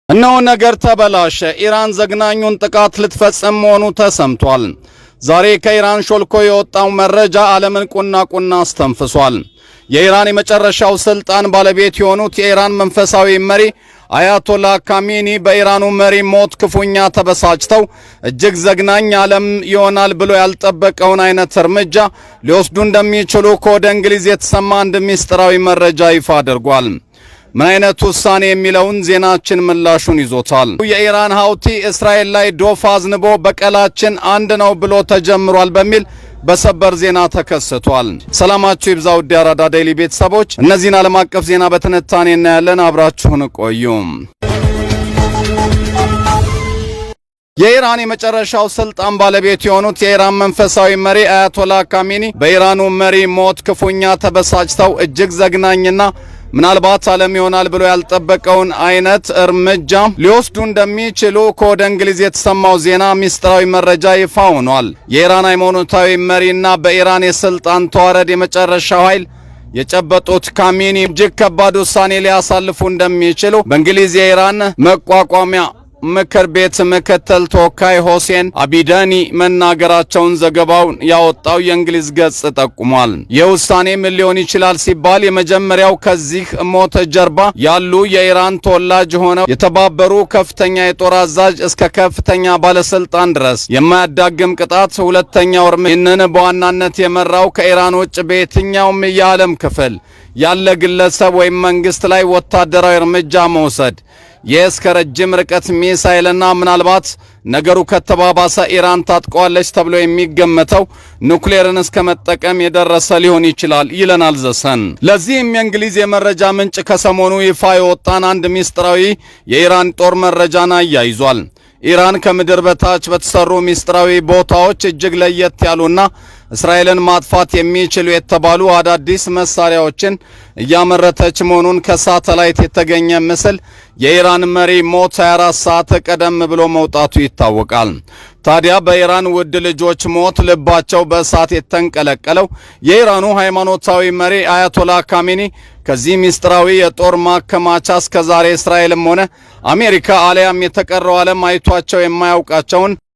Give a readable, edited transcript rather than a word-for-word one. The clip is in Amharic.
እነሆ ነገር ተበላሸ። ኢራን ዘግናኙን ጥቃት ልትፈጽም መሆኑ ተሰምቷል። ዛሬ ከኢራን ሾልኮ የወጣው መረጃ ዓለምን ቁና ቁና አስተንፍሷል። የኢራን የመጨረሻው ስልጣን ባለቤት የሆኑት የኢራን መንፈሳዊ መሪ አያቶላ ካሚኒ በኢራኑ መሪ ሞት ክፉኛ ተበሳጭተው እጅግ ዘግናኝ ዓለም ይሆናል ብሎ ያልጠበቀውን አይነት እርምጃ ሊወስዱ እንደሚችሉ ከወደ እንግሊዝ የተሰማ አንድ ምስጢራዊ መረጃ ይፋ አድርጓል። ምን አይነት ውሳኔ የሚለውን ዜናችን ምላሹን ይዞታል። የኢራን ሀውቲ እስራኤል ላይ ዶፍ አዝንቦ በቀላችን አንድ ነው ብሎ ተጀምሯል በሚል በሰበር ዜና ተከስቷል። ሰላማችሁ ይብዛ ውድ የአራዳ ዴይሊ ቤተሰቦች፣ እነዚህን ዓለም አቀፍ ዜና በትንታኔ እናያለን። አብራችሁን ቆዩ። የኢራን የመጨረሻው ስልጣን ባለቤት የሆኑት የኢራን መንፈሳዊ መሪ አያቶላ ካሚኒ በኢራኑ መሪ ሞት ክፉኛ ተበሳጭተው እጅግ ዘግናኝና ምናልባት ዓለም ይሆናል ብሎ ያልጠበቀውን አይነት እርምጃ ሊወስዱ እንደሚችሉ ከወደ እንግሊዝ የተሰማው ዜና ሚስጥራዊ መረጃ ይፋ ሆኗል። የኢራን ሃይማኖታዊ መሪና በኢራን የስልጣን ተዋረድ የመጨረሻው ኃይል የጨበጡት ካሚኒ እጅግ ከባድ ውሳኔ ሊያሳልፉ እንደሚችሉ በእንግሊዝ የኢራን መቋቋሚያ ምክር ቤት ምክትል ተወካይ ሆሴን አቢዳኒ መናገራቸውን ዘገባውን ያወጣው የእንግሊዝ ገጽ ጠቁሟል። የውሳኔ ምን ሊሆን ይችላል ሲባል የመጀመሪያው ከዚህ ሞት ጀርባ ያሉ የኢራን ተወላጅ ሆነው የተባበሩ ከፍተኛ የጦር አዛዥ እስከ ከፍተኛ ባለስልጣን ድረስ የማያዳግም ቅጣት፣ ሁለተኛው እርምጃ ይህንን በዋናነት የመራው ከኢራን ውጭ በየትኛውም የዓለም ክፍል ያለ ግለሰብ ወይም መንግስት ላይ ወታደራዊ እርምጃ መውሰድ፣ ይህ እስከ ረጅም ርቀት ሚሳይልና ምናልባት ነገሩ ከተባባሰ ኢራን ታጥቀዋለች ተብሎ የሚገመተው ኑክሌርን እስከ መጠቀም የደረሰ ሊሆን ይችላል ይለናል The Sun። ለዚህም የእንግሊዝ የመረጃ ምንጭ ከሰሞኑ ይፋ የወጣን አንድ ሚስጥራዊ የኢራን ጦር መረጃን አያይዟል። ኢራን ከምድር በታች በተሰሩ ሚስጥራዊ ቦታዎች እጅግ ለየት ያሉና እስራኤልን ማጥፋት የሚችሉ የተባሉ አዳዲስ መሳሪያዎችን እያመረተች መሆኑን ከሳተላይት የተገኘ ምስል የኢራን መሪ ሞት 24 ሰዓት ቀደም ብሎ መውጣቱ ይታወቃል። ታዲያ በኢራን ውድ ልጆች ሞት ልባቸው በእሳት የተንቀለቀለው የኢራኑ ሃይማኖታዊ መሪ አያቶላ ካሚኒ ከዚህ ሚስጥራዊ የጦር ማከማቻ እስከዛሬ እስራኤልም ሆነ አሜሪካ አሊያም የተቀረው ዓለም አይቷቸው የማያውቃቸውን